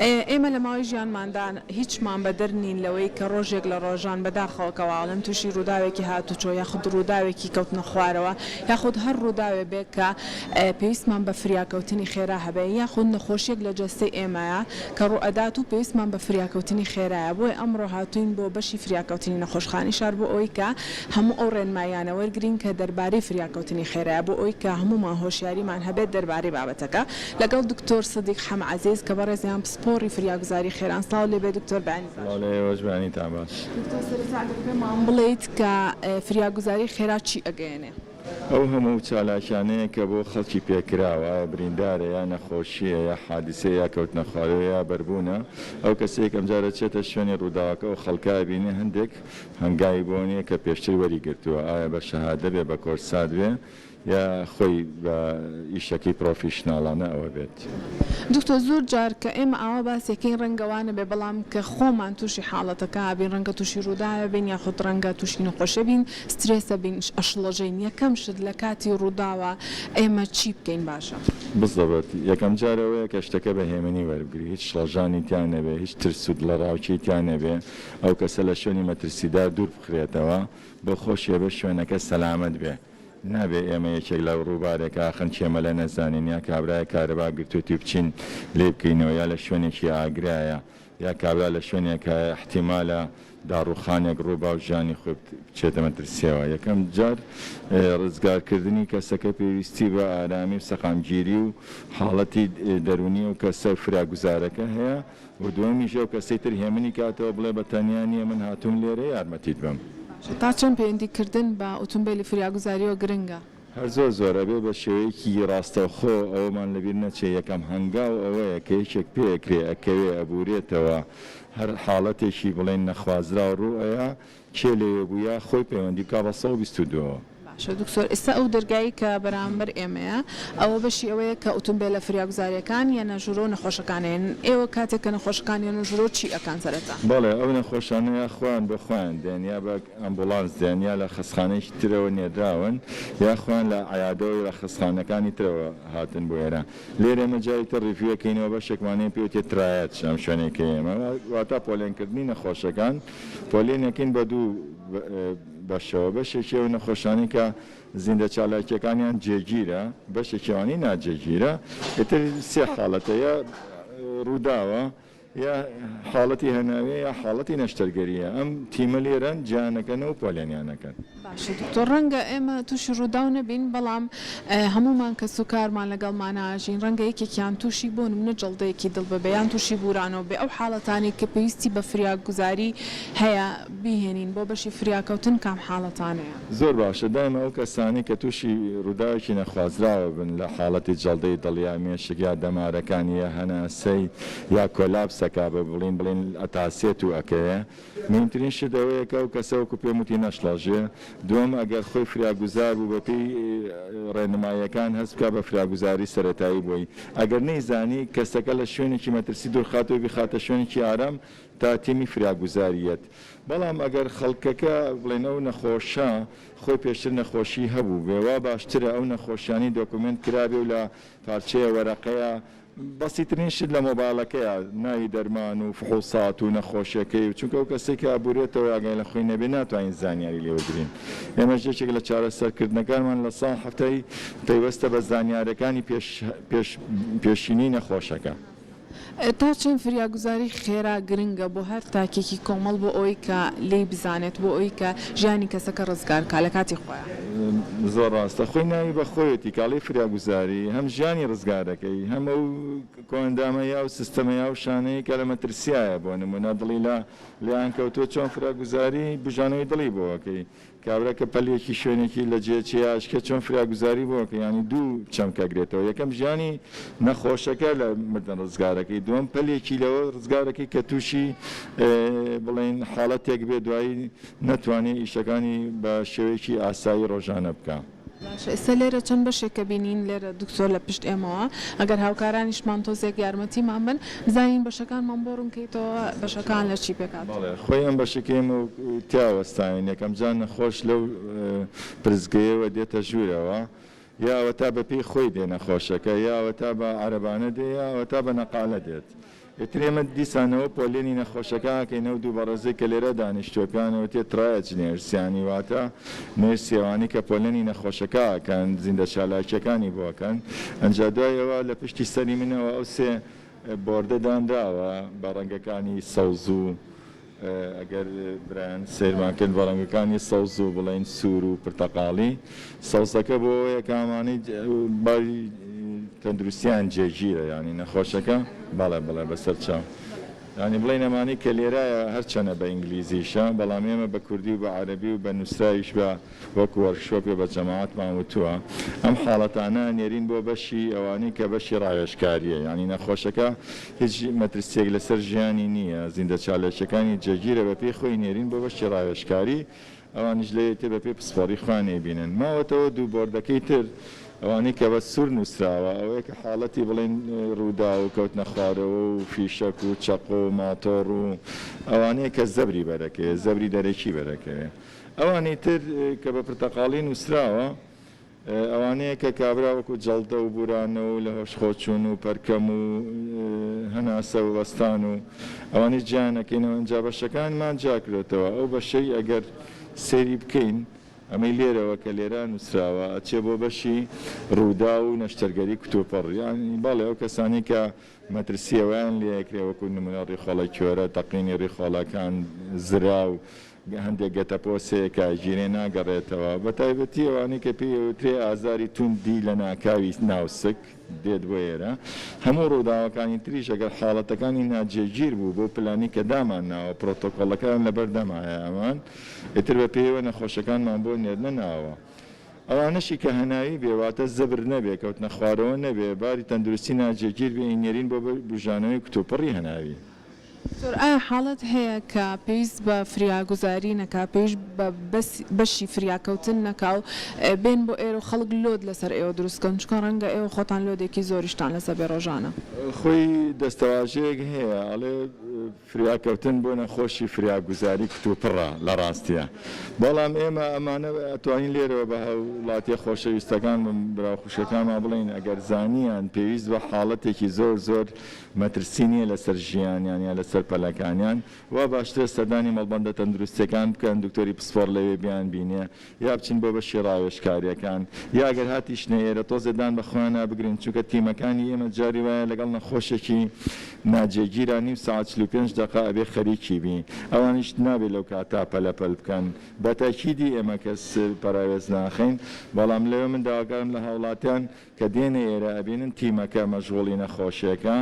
ئێمە لە ماوەی ژیانماندا هیچمان بەدەر نین لەوەی کە ڕۆژێک لە ڕۆژان بەداخەوە کە واڵێم تووشی ڕووداوێکی هاتوچۆ یاخود ڕووداوێکی کەوتنە خوارەوە یاخود هەر ڕووداوێ بێ کە پێویستمان بە فریاکەوتنی خێرا هەبێ یاخود نەخۆشیەک لە جەستەی ئێمەیە کە ڕووئەدات و پێویستمان بە فریاکەوتنی خێرایە بۆیە ئەمڕۆ هاتووین بۆ بەشی فریاکەوتنی نەخۆشخانەی شار بۆ ئەوەی کە هەموو ئەو ڕێنماییانە وەرگرین کە دەربارەی فریاکەوتنی خێرایە بۆ ئەوەی کە هەموومان هۆشیاریمان هەبێت دەربارەی بابەتەکە لەگەڵ دکتۆر سدیق حەمە عەزیز کە بەڕێزیان پسپۆڕی فریاگوزاری خێران سڵاو لێبێ دکتۆر بەیانیت باش. سڵاو لە ئێوەش بەیانیتان باش. دکتۆر سەرەتا ئەگەر پێمان بڵێیت کە فریاگوزاری خێرا چی ئەگەیەنێ؟ ئەو هەموو چالاکیانەیە کە بۆ خەڵکی پێکراوە، ئایا بریندارە یا نەخۆشییە یا حادیسەیە یا کەوتنەخوارەوەیە یا بەربوونە، ئەو کەسە یەکەمجار ئەچێتە شوێنی ڕووداوەکە ئەو خەڵکە ئەبینێ هەندێک هەنگاوی بۆ نییە کە پێشتر وەریگرتووە، ئایا بە شەهادە بێ بە کۆرسات بێ یا خۆی بە ئیشەکەی پرۆفیشناڵانە ئەوە بێت. دکتۆر زۆر جار کە ئێمە ئاوا باسی ئەکەین ڕەنگە وا نەبێ بەڵام کە خۆمان توشی حاڵەتەکە ئەبین ڕەنگە توشی ڕووداوێ بین یاخود ڕەنگە توشی نەخۆشیە بین سترێس ئەبین ئەشڵەژێین یەکەم شت لە کاتی ڕووداوا ئێمە چی بکەین باشە؟ بزەبت یەکەم جار ئەوەیە کە شتەکە بە هێمنی وەربگری هیچ شڵەژانی تیا نەبێ هیچ ترس و دڵەڕاوکێی تیا نەبێ ئەو کەسە لە شوێنی مەترسیدار دوور بخرێتەوە بۆ خۆشی ئەبێ شوێنەکە سەلامەت بێ نابێ ئێمە یەکێک لە ڕووبارێکا خنکێ مەلە نەزانین یا کابرایەک کارەبا گرتوویەتی و بچین لێی بکەینەوە یا لە شوێنێکی ئاگرایە یا کابرا لە شوێنێکایە ئیحتیمالە داڕووخانێک ڕووبا و ژیانی خۆی بچێتە مەترسیەوە. یەکەم جار ڕزگارکردنی کەسەکە پێویستی بە ئارامی و سەقامگیری و حاڵەتی دەروونی ئەو کەسە و فریاگوزارەکە هەیە و دووەمیش ئەو کەسەی تر هێمنی کاتەوە بڵێ بە تەنیا نییە من هاتووم لێرە یارمەتیت بەم. باشە تا چەند پەیوەندی کردن بە ئوتومبێلی فریاگوزاریەوە گرنگە؟ هەر زۆر زۆر ئەبێ بە شێوەیەکی ڕاستەوخۆ ئەوەمان لەبیر نەچێ یەکەم هەنگاو ئەوەیە کە یەکێک پێ ئەکرێ ئەکەوێ ئەبورێتەوە هەر حاڵەتێکی بڵێین نەخوازراو ڕوو ئەیا کێ لەوێ بوو یا خۆی پەیوەندی بکا بە 122 ەوە. باشە دکتۆر ئیستا ئەو دەرگایەی کە بەرامبەر ئێمەیە ئەوە بەشی ئەوەیە کە ئوتومبێلە فریاگوزاریەکان یەنە ژورۆو نەخۆشەکان ئەیەن ئێوە کاتێک کە نەخۆشەکان یەنە ژورۆ چی ئەکان سەرەتا؟ بەڵێ ئەو نەخۆشانە یا خۆیان بۆ خۆیان دێن یا بە ئەمبوڵانس دێن یا لە خەستخانەیەکی ترەوە نێردراون یا خۆیان لە عیادەوە یا لە خەستخانەکانی ترەوە هاتن بۆ ئێرە لێرە ئێمە جاری تر review ئەکەینەوە بەشێکمان هەیە پێی وترێت triage ئەم شوێنەی کە ئێمە واتا پۆلێنکردنی نەخۆشەکان پۆلێن ئەکەین بە دوو بەشەوە بەشێکی ئەو نەخۆشانەی کە زیندە چالاکیەکانیان جێگیرە بەشێکی ئەوانەی ناجێگیرە ئیتر سێ حاڵەتە یا ڕووداوە یا حاڵەتی هەناویە یا حاڵەتی نەشتەرگەریە ئەم تیمە لێرەن جیانەکەنەوە و پۆلێنیان ئەکەن. باشە دکتۆر ڕەنگە ئێمە توشی ڕووداو نەبین بەڵام هەموومان کەسوکارمان لەگەڵمانا ئەژین ڕەنگە یەکێکیان توشی بۆ نمونە جەڵدەیەکی دڵ ببێ یان توشی بورانەوە بێ ئەو حاڵەتانەی کە پێویستی بە فریاگوزاری هەیە بیهێنین بۆ بەشی فریاکەوتن کام حاڵەتانەیە؟ زۆر باشە دایمە ئەو کەسانەی کە توشی ڕووداوێکی نەخوازراوە بن لە حاڵەتی جەڵدەی دڵ یا مێشک یا دەمارەکانی یا هەناسەی یا collapse ئەکا بە بڵین بڵین ئەتاسێت و ئەکەوێ موهیمترین شت ئەوەیە کە ئەو کەسە وەکو پێم وتی نەشڵەژێ دووەم ئەگەر خۆی فریاگوزار بوو بە پێی ڕێنماییەکان هەست بکا بە فریاگوزاری سەرەتایی بۆی ئەگەر نەیزانی کەسەکە لە شوێنێکی مەترسی دوورخاتەوە بیخاتە شوێنێکی ئارام تا تیمی فریاگوزاری یەت بەڵام ئەگەر خەڵکەکە بڵێن ئەو نەخۆشە خۆی پێشتر نەخۆشی هەبووبێ وا باشترە ئەو نەخۆشیانەی document کرابێ و لە پارچەیە وەرەقەیە بەسیترین شت لە مۆبایڵەکەیا ناوی دەرمان و فحوسات و نەخۆشیەکەی و چونکە ئەو کەسەی کە ئەبورێتەوە ئاگای لە خۆی نەبێ ناتوانین زانیاری لێ وەرگرین ئێمەش یەکێک لە چارەسەرکردنەکانمان لە سا حەفتای پەیوەستە بە زانیارەکانی پێش پێش پێشینەی نەخۆشەکە. تا چەند فریاگوزاری خێرا گرنگە بۆ هەر تاکێکی کۆمەڵ بۆ ئەوەی کە لێی بزانێت بۆ ئەوەی کە ژیانی کەسەکە ڕزگار کا لە کاتی خۆیا؟ زۆر ڕاستە خۆی ناوی بە خۆیەتی کاڵی فریاگوزاری هەم ژیانی ڕزگار دەکەی هەم ئەو کۆئەندامە یا ئەو سیستەمە یا ئەو شانەیە کە لە مەترسیایە بۆ نمونە دڵی لە لێیان کەوتووە چۆن فریاگوزاری بوژانەوەی دڵی بۆ ئەکەی کابرا کە پەلێکی شوێنێکی لە جێ چێ ئاشکە چۆن فریاگوزاری بۆ ئەکەی یانی دوو چەمک ئەگرێتەوە یەکەم ژیانی نەخۆشەکە لە مردن ڕزگارەکەی دووەم پەلێکی لەوە ڕزگارەکەی کە تووشی بڵێین حاڵەتێک بێ دوایی نەتوانێ ئیشەکانی بە شێوەیەکی ئاسایی ڕۆژانە بکا. باشە ئێستا لێرە چەند بەشێکە بینین لێرە دکتۆر لە پشت ئێمەوە ئەگەر هاوکارانیشمان تۆزێک یارمەتیمان بن بزانین بەشەکانمان بۆ ڕوون کەیتەوە بەشەکان لە چی پێک هاتوون. بەڵێ خۆی ئەم بەشەکەی ئێمە تیا وەستاوین یەکەم جار نەخۆش لەو پرسگەیەوە دێتە ژوورەوە یا ئەوەتا بە پێی خۆی دێ نەخۆشەکە یا ئەوەتا بە عەرەبانە دێ یا ئەوەتا بە نەقالە دێت. ئیتر ئێمە دیسانەوە پۆلێنی نەخۆشەکە ئەکەین ئەو دوو بەڕێزەی کە لێرە دانیشتووە پێیان ئەوترێ triage nurse یانی واتە نێرسی ئەوانەی کە پۆلێنی نەخۆشەکە ئەکەن زیندە چالاکیەکانی بۆ ئەکەن ئەنجا دوای ئەوە لە پشتی سەری منەوە ئەو سێ بۆردە دانراوە بە ڕەنگەکانی سەوز و ئەگەر برایان سەیرمان کرد بە ڕەنگەکانی سەوز و بڵێین سوور و پرتەقاڵی، سەوزەکە بۆ ئەوەیە کە ئەمانەی باری تەندروستیان جێگیرە یانی نەخۆشەکە بەڵێ بەڵێ بەسەر چاو یانی بڵێین ئەمانەی کە لێرایە هەرچەنە بە ئینگلیزیشە بەڵام ئێمە بە کوردی و بە عەرەبی و بە نووسراویش بە وەکو وۆرکشۆپێ بە جەماعەتمان وتووە ئەم حاڵەتانە ئەنێرین بۆ بەشی ئەوانەی کە بەشی ڕاوێژکاریە یانی نەخۆشەکە هیچ مەترسیەک لەسەر ژیانی نییە زیندە چالاکیەکانی جێگیرە بەپێی خۆی نێرین بۆ بەشی ڕاوێژکاری ئەوانیش لەوێ تر بەپێی پسپۆڕی خۆیان ئەیبینن ماوەتەوە دوو بۆردەکەی تر ئەوانەی کە بە سوور نووسراوە ئەوەیە کە حاڵەتی بڵێین ڕووداو و کەوتنە خوارەوە و فیشەک و چەقۆ و ماتۆڕ و ئەوانەیە کە زەبری بەرەکەوێ زەبری دەرەکی بەرەکەوێ. ئەوانی تر کە بە پرتەقاڵی نووسراوە ئەوانەیە کە کابرا وەکو جەڵدە و بورانە و لە هۆش خۆچوون و پەرکەم و هەناسە وەستان و ئەوانەی جیایان ئەکەینەوە ئینجا بەشەکانمان جیا کرۆتەوە ئەو بەشەی ئەگەر سەیری بکەین ئەمەی لێرەوە کە لێرە نووسراوە ئەچێ بۆ بەشی ڕووداو و نەشتەرگەری کوتوپڕ یانی بەڵێ ئەو کەسانەی کە مەترسی ئەوەیان لێ ئەکرێ وەکو نمونە ڕیخۆڵە کوێرە تەقینی ڕیخۆڵەکان زراو هەندێک گەتەپۆس هەیە کە ئەگیرێ ناگەڕێتەوە، بەتایبەتی ئەوانەی کە پێی ئەوترێ ئازاری توندی لەناکاوی ناوسک دێت بۆ ئێرە، هەموو ڕووداوەکانی تریش ئەگەر حاڵەتەکانی ناجێگیر بوو بەو پلانەی کە دامانناوە پرۆتۆکۆڵەکەیان لەبەردەمایە ئەمان ئیتر بەپێیەوە نەخۆشەکانمان بۆ نێردنە ناوە. ئەوانەشی کە هەناوی بێ واتە زەبر نەبێ کەوتنە خوارەوە نەبێ باری تەندروستی ناجێگیر بێ ئەینێرین بۆ بوژانەوەی کتوپڕی هەناوی. دکتۆر ئایا حاڵەت هەیە کە پێویست بە فریاگوزاری نەکا پێویست بە بەشی فریاکەوتن نەکا و بێن بۆ ئێرە و خەڵک load لەسەر ئێوە دروست کەن چونکە ڕەنگە ئێوە خۆتان load ێکی زۆریشتان لەسەر بێ ڕۆژانە. خۆی دەستەواژەیەک هەیە ئەڵێ فریاکەوتن بۆ نەخۆشی فریاگوزاری کتوپڕە لە ڕاستیا بەڵام ئێمە ئەمانە ئەتوانین لێرەوە بە هاوڵاتیە خۆشەویستەکانمان برا و خوشکەکانمان بڵێین ئەگەر زانیان پێویست بە حاڵەتێکی زۆر زۆر مەترسی نییە لەسەر ژیانیان یا لەسەر پەلەکانیان، وا باشترە سەردانی مەڵبەندە تەندروستییەکان بکەن، دکتۆری پسپۆڕ لەوێ بیانبینێ، یا بچن بۆ بەشی ڕاوێژکارییەکان، یا گەر هاتیشنە ئێرە تۆزێ دان بە خۆیانا بگرن، چونکە تیمەکانی ئێمە جاری وایە لەگەڵ نەخۆشێکی ناجێگیرا نیو سەعات 45 دەقە ئەبێ خەریکی بی، ئەوانیش نابێ لەو کاتە پەلە پەل بکەن، بە تەئکیدی ئێمە کەس پەراوێز ناخەین، بەڵام لەوێ من داواکارم لە هاوڵاتیان کە دێنە ئێرە ئەبینن تیمەکە مەشغوڵی نەخۆشێکە،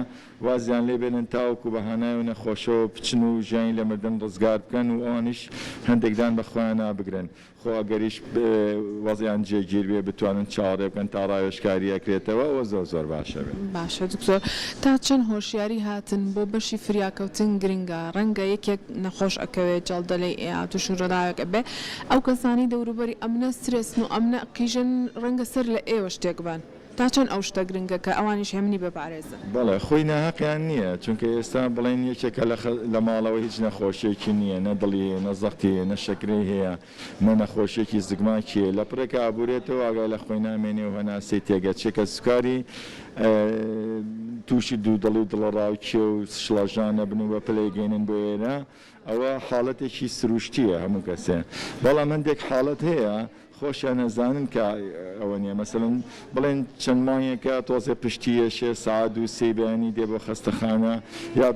وازیان لێ بێنن تاوەکو بە هانای و نەخۆشەوە بچن و ژیانی لە مردن ڕزگار بکەن و ئەوانیش هەندێک دان بە خۆیانا بگرن، خۆ ئەگەریش وەزعیان جێگیر بێ بتوانن چاوەڕێ بکەن تا ڕاوێژکاری ئەکرێتەوە ئەوە زۆر زۆر باشە بێ. باشە دکتۆر تا چەند هۆشیاری هاتن بۆ بەشی فریاکەوتن گرنگە ڕەنگە یەکێک نەخۆش ئەکەوێ جەڵدە لێی ئەیا توشی ڕوداوێک ئەبێ ئەو کەسانەی دەوروبەری ئەمنە سترێسن و ئەمنە قیژن ڕەنگە سەر لە ئێوە شتێک بەن تا چەند ئەو شتە گرنگە کە ئەوانیش هێمنی بپارێزن؟ بەڵێ خۆی ناهەقیان نییە چونکە ئێستا بڵێین یەکێکە لە لە ماڵەوە هیچ نەخۆشیەکی نییە نە دڵی هەیە نە زەختی هەیە نە شەکرەی هەیە نە نەخۆشیەکی زگماکی هەیە لە پڕێکا ئەبورێتەوە ئاگای لە خۆی نامێنێ و هەناسەی تێگەچێ کەسوکاری تووشی دوودڵی و دڵەڕاوکێ و شڵەژان ئەبن و بە پلەی گەینن بۆ ئێرە ئەوە حاڵەتێکی سروشتیە هەموو کەسێ بەڵام هەندێک حاڵەت هەیە خۆشیان ئەزانن کە ئەوە نیە مەسەلەن بڵێن چەند مانگێکە تۆزێ پشتی ئێشێ سەعات دوو سێی بەیانی دێ بۆ خەستەخانە یا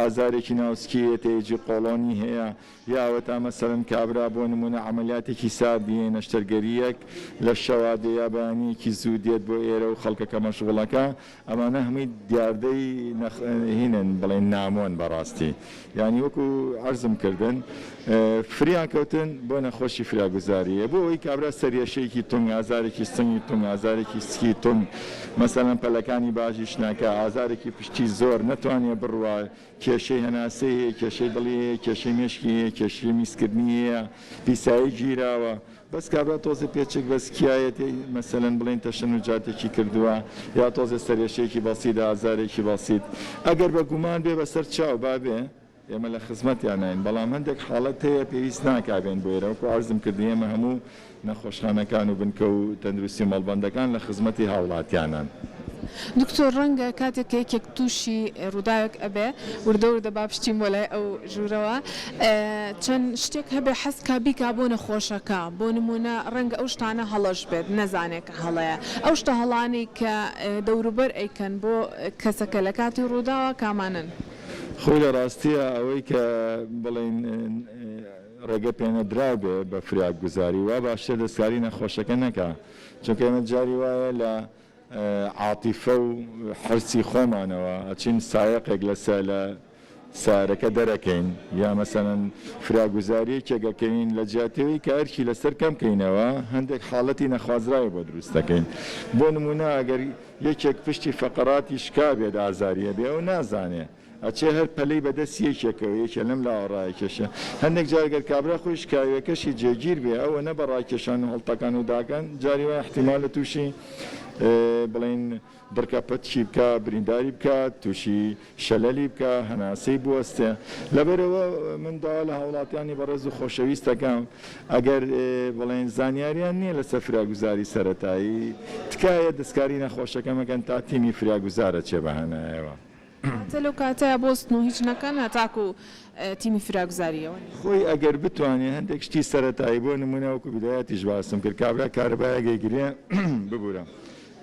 ئازارێکی ناوسکی هەیە تەیجی قۆڵۆنی هەیە یا ئەوەتا مەسەلەن کابرا بۆ نمونە عەمەلیاتێکی ساردی هەیە نەشتەرگەریەک لە شەوا دێ یا بەیانیەکی زوو دێت بۆ ئێرە و خەڵکەکە مەشغوڵەکە ئەمانە هەمووی دیاردەی هینن بڵێن نامۆن بەڕاستی یانی وەکو عەرزم کردن فریا کەوتن بۆ نەخۆشی فریاگوزاریە بۆ ئەوەی کابرا سەریەشەیەکی تونگ ئازارێکی سنگی تونگ ئازارێکی سکی تونگ مەسەلەن پەلەکانی باشیش ناکا ئازارێکی پشتی زۆر نەتوانێ بڕوا کێشەی هەناسەی هەیە کێشەی دڵی هەیە کێشەی مێشکی هەیە کێشەی میزکردنی هەیە پیسایی گیراوە بەس کابرا تۆزێ پێچێک بەس کیایەتی مەسەلەن بڵێین تەشەنوجاتێکی کردووە یا تۆزێ سەرێشەیەکی بەسیت ئازارێکی بەسیت ئەگەر بە گومان بێ بەسەر چاو با بێ ئێمە لە خزمەتیاناین بەڵام هەندێک حاڵەت هەیە پێویست ناکا بێن بۆ ئێرە وەکو عەرزم کرد ئێمە هەموو نەخۆشخانەکان و بنکە و تەندروستی و مەڵبەندەکان لە خزمەتی هاوڵاتیانان. دکتۆر ڕەنگە کاتێک کە یەکێک تووشی ڕووداوێک ئەبێ وردە وردە با بچین بۆ لای ئەو ژوورەوە چەند شتێک هەبێ حەز کا بیکا بۆ نەخۆشەکە بۆ نموونە ڕەنگە ئەو شتانە هەڵەش بێت نەزانێ کە هەڵەیە ئەو شتە هەڵانەی کە دەوروبەر ئەیکەن بۆ کەسەکە لە کاتی ڕووداوە کامانەن؟ خۆی لە ڕاستیا ئەوەی کە بڵێین ڕێگە پێنەدراو بێ بە فریاگوزاری وا باشترە دەستکاری نەخۆشەکە نەکا چونکە ئێمە جاری وایە لە عاتیفە و حرسی خۆمانەوە ئەچین سایەقێک لە لە سەیارەکە دەرەکەین یا مەسەلەن فریاگوزاریەکێک ئەکەین لە جیاتی ئەوەی کە ئەرکی لەسەر کەم کەینەوە هەندێک حاڵەتی نەخوازراوی بۆ دروست دەکەین بۆ نمونە ئەگەر یەکێک پشتی فەقەڕاتی شکابێت ئازاری هەبێ ئەو نازانێ ئەچێ هەر پەلەی بە دەستی یەکێکەوە یەکێ لەم لاوە ڕایەکێشێ. هەندێک جار گەر کابرا خۆی شکاویەکەشی جێگیر بێ ئەوەنە بە ڕاکێشان و هەڵتەکان و داکان جاری وایە ئیحتیمالە تووشی بڵێین دڕکە پەتکی بکا برینداری بکا تووشی شەلەلی بکا هەناسەی بوەستێ. لەبەرئەوە من داوا لە هاوڵاتیانی بەڕێز و خۆشەویست دەکەم ئەگەر بڵێین زانیاریان نییە لەسەر فریاگوزاری سەرەتایی تکایە دەستکاری نەخۆشەکە مەکەن تا تیمی فریاگوزار ئەچێ بە هانایەوە. واتە لەو کاتەیا بۆستن و هیچ نەکەن هەتاکو تیمی فریاگوزاریەوە. خۆی ئەگەر بتوانێ هەندێک شتی سەرەتایی بۆ نمونە وەکو بیدایەتیش باسم کرد کابرا کارەبایەک ئەیگرێ ببورە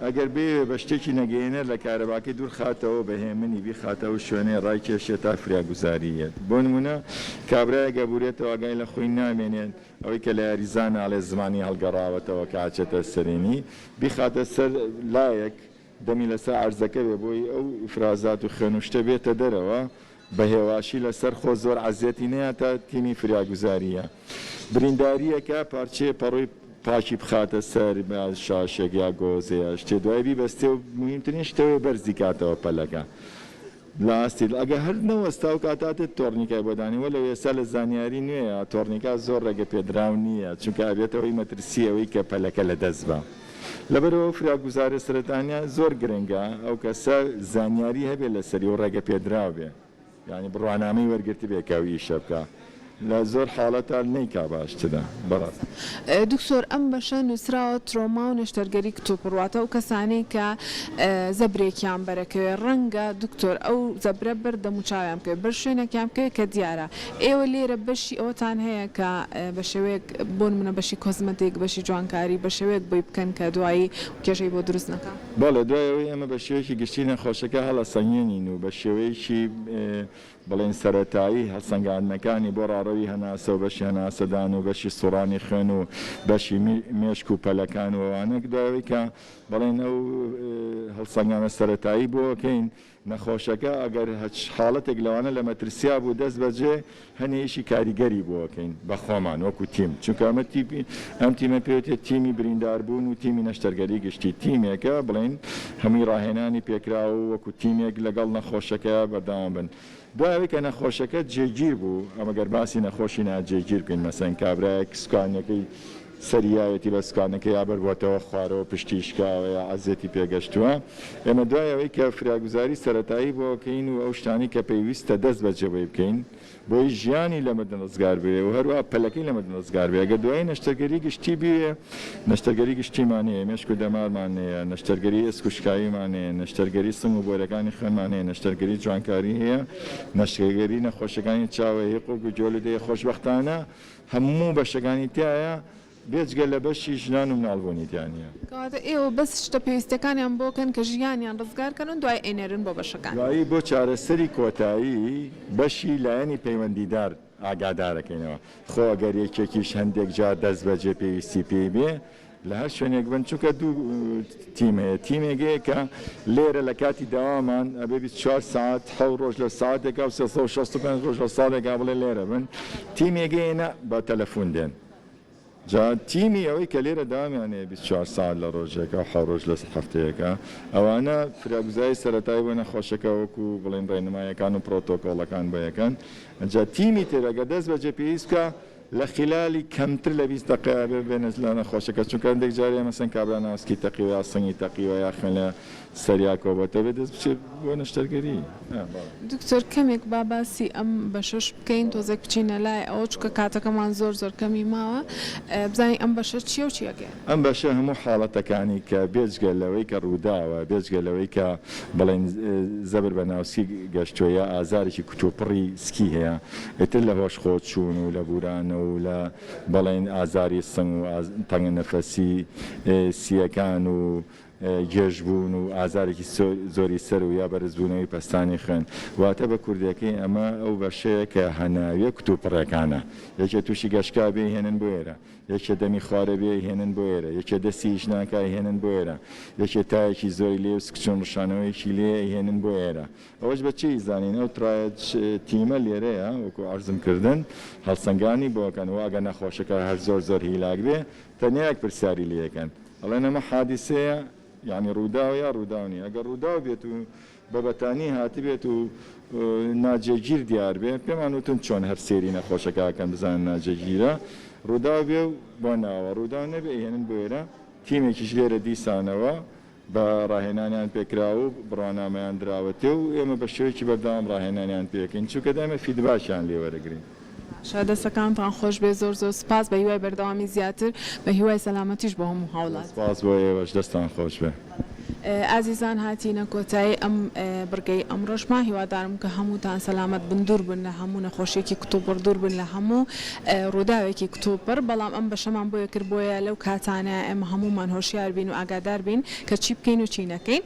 ئەگەر بەیەوێ بە شتێکی نەگەیەنەر لە کارەباکەی دوور خاتەوە بە هێمنی بیخاتە ئەو شوێنەی ڕایکێشێ تا فریاگوزاری یەت بۆ نمونە کابرایەک ئەبورێتەوە ئاگای لە خۆی نامێنێت ئەوەی کە لە یاریزانە ئەڵێ زمانی هەڵگەڕاوەتەوە کە ئەچێتە سەرینی بیخاتە سەر لایەک دەمی لەسەر عەرزەکە بێ بۆی ئەو ئیفرازات و خوێن و شتە بێتە دەرەوە بە هێواشی لەسەر خۆ زۆر عەزیەتی نەیاتە تیمی فریاگوزاریە برینداریەکە پارچەیە پەڕۆی پاکی بخاتە سەر شاشێک یا گۆزێ یا شتێ دوای بیبەستێ و موهیمترین شتەوەی بەرزی کاتەوە پەلەکە لە ئاستی ئەگەر هەر نەوەستا و کاتاتێت تۆڕنیکای بۆ دانێ وەلەو ئێستا لە زانیاری نوێیا تۆڕنیکا زۆر ڕێگە پێدراو نییە چونکە ئەبێتە هۆی مەترسی ئەوەی کە پەلەکە لە دەست با لەبەرئەوە فریاگوزارە سەرەتانیە زۆر گرنگە ئەو کەسە زانیاری هەبێ لەسەری و ڕێگە پێدراو بێ. یانی بڕوانامەی وەرگرتبێ کە ئەو ئیشە بکا لە زۆر حاڵەتا نەیکا باشترە بەڕاست. دکتۆر ئەم بەشە نوسراوە ترۆما و نەشتەرگەری کتوپڕ واتە ئەو کەسانەی کە زەبرێکیان بەرەکەوێ ڕەنگە دکتۆر ئەو زەبرە بەر دەموچاویان بکەوێ بەر شوێنێکیان بکەوێ کە دیارە ئێوە لێرە بەشی ئەوەتان هەیە کە بە شێوەیەک بۆ نمونە بەشی کۆزمەتیک بەشی جوانکاری بە شێوەیەک بۆی بکەن کە دوایی کێشەی بۆ دروست نەکا؟ بەڵێ دوای ئەوەی ئێمە بە شێوەیەکی گشتی نەخۆشەکە هەڵەسەنگێنین و بە شێوەیەکی بڵێین سەرەتایی هەڵسەنگاندنەکانی بۆ ڕاڕەوی هەناسە و بەشی هەناسەدان و بەشی سوڕانی خوێن و بەشی مێشک و پەلەکان و ئەوانە دوای ئەوەی کە بڵێین ئەو هەڵسەنگانە سەرەتایی بۆ ئەکەین نەخۆشەکە ئەگەر هەچ حاڵەتێک لەوانە لە مەترسیا بوو دەست بەجێ هەنێ ئیشی کاریگەری بۆ ئەکەین بە خۆمان وەکو تیم چونکە ئەمە تیپی ئەم تیمە پێوتێت تیمی برینداربوون و تیمی نەشتەرگەری گشتی تیمێکە بڵێین هەمووی ڕاهێنانی پێکراوە و وەکو تیمێک لەگەڵ نەخۆشەکەیا بەردەوام بن دوای ئەوەی کە نەخۆشەکە جێگیر بوو ئەمە گەر باسی نەخۆشی ناجێگیر بکەین مەسەن کابرایەک سوکانیەکەی سەری یاوێتی بە سوکانەکە یا بەربۆتەوە خوارەوە پشتی شکاوە یا عەزێتی پێگەشتووە ئێمە دوای ئەوەی کە فریاگوزاری سەرەتایی بۆ کەین و ئەو شتانەی کە پێویستە دەست بەجێ بۆی بکەین بۆی ژیانی لە مردن ڕزگار بێ و هەروەها پەلەکەی لە مردن ڕزگار بێ ئەگەر دوایی نەشتەرگەری گشتی بوێ نەشتەرگەری گشتیمان هەیە مێشک و دەمارمان هەیە نەشتەرگەری ئێسک و شکاویمان هەیە نەشتەرگەری سنگ و بۆرەکانی خوێنمان هەیە نەشتەرگەری جوانکاری هەیە نەشتەرگەری نەخۆشیەکانی چاو هەیە قوڕگ و گوێ و لوت هەیە خۆشبەختانە هەموو بەشەکانی تیایە بێجگە لە بەشی ژنان و مناڵبوونی تیا نییە. کەواتە ئێوە بەس شتە پێویستەکانیان بۆ کەن کە ژیانیان ڕزگار کەن و دوایی ئەینێرن بۆ بەشەکان. دوایی بۆ چارەسەری کۆتایی بەشی لایەنی پەیوەندیدار ئاگادارەکەینەوە. خۆ ئەگەر یەکێکیش هەندێک جار دەستبەجێ پێویستی پێی بێ لە هەر شوێنێک بن چونکە دوو تیم هەیە تیمێک هەیە کە لێرە لە کاتی دەوامان ئەبێ 24 ساعت حەو ڕۆژ لە ساعتێکا و 365 ڕۆژ لە ساڵێکا بڵێ لێرە بن تیمێک هەیە نا بە تەلەفون دێن جا تیمی ئەوەی کە لێرە دەوامیان هەیە 24 ساعت لە ڕۆژێکا و حەو ڕۆژ لە هەفتەیەکا ئەوانە فریاگوزاری سەرەتایی بۆ نەخۆشەکە وەکو بڵێن ڕێنمایەکان و پرۆتۆکۆڵەکان بۆ یەکەن جا تیمی تر ئەگەر دەست بەجێ پێویست بکا. لە خیلالی کەمتر لە 20 دەقەیا بێ بێنە لە نەخۆشەکە چونکە هەندێک جار هەیە مەسەن کابرا ناوسکی تەقیوە یا سنگی تەقیوە یا خوێن لە سەریا کۆبۆتەوە بێ دەست بچێ بۆ نەشتەرگەری. دکتۆر کەمێک با باسی ئەم بەشەش بکەین تۆزێک بچینە لای ئەوە چونکە کاتەکەمان زۆر زۆر کەمی ماوە بزانین ئەم بەشە چیە و چی ئەگەیەنێ. ئەم بەشە هەموو حاڵەتەکانی کە بێجگە لەوەی کە ڕووداوە بێجگە لەوەی کە بڵێین زەبر بە ناوسکی گەشتووە یا ئازارێکی کوتوپڕی سکی هەیە ئیتر لە هۆش خۆ چوون و لە بورانە و لە بڵێین ئازاری سنگ و تەنگە نەفەسی سییەکان و گێژبوون و ئازارێکی زۆری سەر و یا بەرزبوونەوەی پەستانی خوێن. واتە بە کوردیەکەی ئەمە ئەو بەشەیە کە هەناویە کوتوپڕەکانە. یەکێ تووشی گەشکا بێ ئەیهێنن بۆ ئێرە. یەکێ دەمی خوارێ بێ ئەیهێنن بۆ ئێرە. یەکێ دەستی ئیش ناکا ئەیهێنن بۆ ئێرە. یەکێ تایەکی زۆری لێ و سکچوون ڕشانەوەیەکی لێیە ئەیهێنن بۆ ئێرە. ئەوەش بە چێی زانین ئەو triage team ە لێرەیە وەکو عەرزم کردن هەڵسەنگانی بۆ ئەکەن و ئەگەر نەخۆشەکە هەر زۆر زۆر هیلاک بێ تەنیا یەک پرسیاری لێ ئەکەن ئەڵێن ئەمە حادیسەیە یانی ڕووداوە یا ڕووداو نییە ئەگەر ڕووداو بێت و بە بەتانی هاتبێت و ناجێگیر دیار بێ پێمان وتن چۆن هەر سەیری نەخۆشەکە ئەکەن بزانن ناجێگیرە ڕووداو بێ و بۆ ناوە ڕووداو نەبێ ئەیهێنن بۆ ئێرە تیمێکیش لێرە دیسانەوە بە ڕاهێنانیان پێکراوە و بڕوانامەیان دراوەتێ و ئێمە بە شێوەیەکی بەردەوام ڕاهێنانیان پێکەین چونکە دایمە feedback یان لێ وەرەگرین. باشە دەستەکانتان خۆش بێت زۆر زۆر سوپاس بە هیوای بەردەوامی زیاتر بە هیوای سەلامەتیش بۆ هەموو هاوڵاتیان. سوپاس بۆ ئێوەش دەستان خۆش بێ. ئازیزان هاتینە کۆتایی ئەم بڕگەی ئەمڕۆشمان هیوادارم کە هەمووتان سەلامەت بن دوور بن لە هەموو نەخۆشیەکی کتوپڕ دوور بن لە هەموو ڕووداوێکی کتوپڕ بەڵام ئەم بەشەمان بۆیە کرد بۆیە لەو کاتانە ئێمە هەموومان هۆشیار بین و ئاگادار بین کە چی بکەین و چی نەکەین.